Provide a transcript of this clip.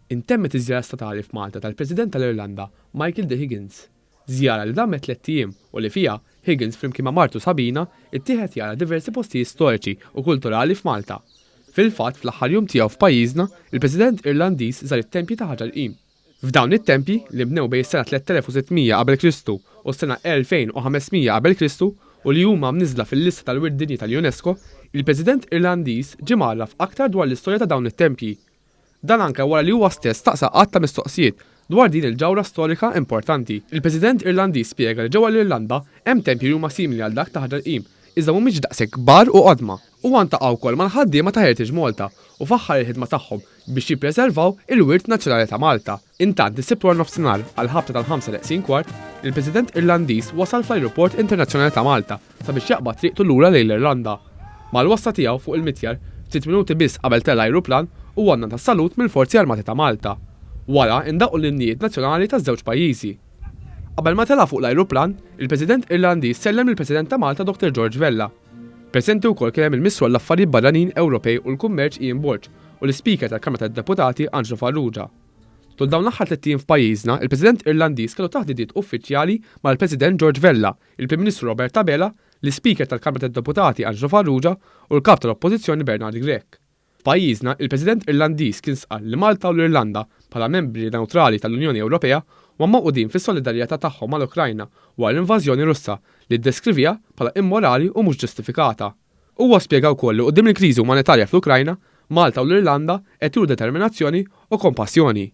Intemmet iż-żjara statali f'Malta tal-President tal-Irlanda, Michael D. Higgins. Żjara li damet tlett ijiem u li fiha, Higgins flimkien ma' martu Sabina ittieħed jara diversi postijiet storiċi u kulturali f'Malta. Fil-fatt, fl-aħħar jum tiegħu f'pajjiżna, il-President Irlandiż żar it-tempji ta' Ħaġar Qim. F'dawn it-tempji, li nbnew bejn is-sena 3600 qabel Kristu u s-sena 2500 qabel Kristu u li huma mniżżla fil-lista tal-Wirt Dinji tal-UNESCO, il-President Irlandiż ġie mgħarraf aktar dwar l-istorja ta' dawn it-tempji. Dan anke wara li huwa stess staqsa għadd ta' mistoqsijiet dwar din il-ġawhra storika importanti. Il-President Irlandiż spjega li ġewwa l-Irlanda hemm tempji li huma simili għal dak ta' Ħaġar Qim, iżda mhumiex daqshekk kbar u qodma. Huwa ntaqa' wkoll mal-ħaddiema ta' Heritage Malta u faħħar il-ħidma tagħhom biex jippreservaw il-wirt nazzjonali ta' Malta. Intant, is-Sibt waranofsinhar, għall-ħabta tal-ħamsa neqsin kwart, il-President Irlandiż wasal fl-Ajruport Internazzjonali ta' Malta sabiex jaqbad triqtu lura lejn l-Irlanda. Mal-wasla tiegħu fuq il-mitjar, ftit minuti biss qabel tela' l-ajruplan, huwa ngħata salut mill-Forzi Armati ta' Malta. Wara, indaqqu l-innijiet nazzjonali taż-żewġ pajjiżi. Qabel ma tela' fuq l-ajruplan, il-President Irlandiż sellem lill-President ta' Malta Dr George Vella. Preżenti wkoll kien hemm il-Ministru għall-Affarijiet Barranin, Ewropej u l-Kummerċ Ian Borg u l-Ispeaker tal-Kamra tad-Deputati Anġlu Farrugia. Tul dawn l-aħħar tlett ijiem f'pajjiżna, il-President Irlandiż kellu taħdidiet uffiċjali mal-President George Vella, il-Prim Ministru Robert Abela, l-Ispeaker tal-Kamra tad-Deputati Anġlu Farrugia u l-Kap tal-Oppożizzjoni Bernard Grech. F'pajjiżna, il-President Irlandiż kien stqarr li Malta u l-Irlanda, bħala membri newtrali tal-Unjoni Ewropea, huma magħqudin fis-solidarjetà tagħhom mal-Ukrajna wara l-invażjoni Russa, li ddeskriviha bħala immorali u mhux ġustifikata. Huwa spjega wkoll li quddiem il-kriżi umanitarja fl-Ukrajna, Malta u l-Irlanda qed juru determinazzjoni u kompassjoni.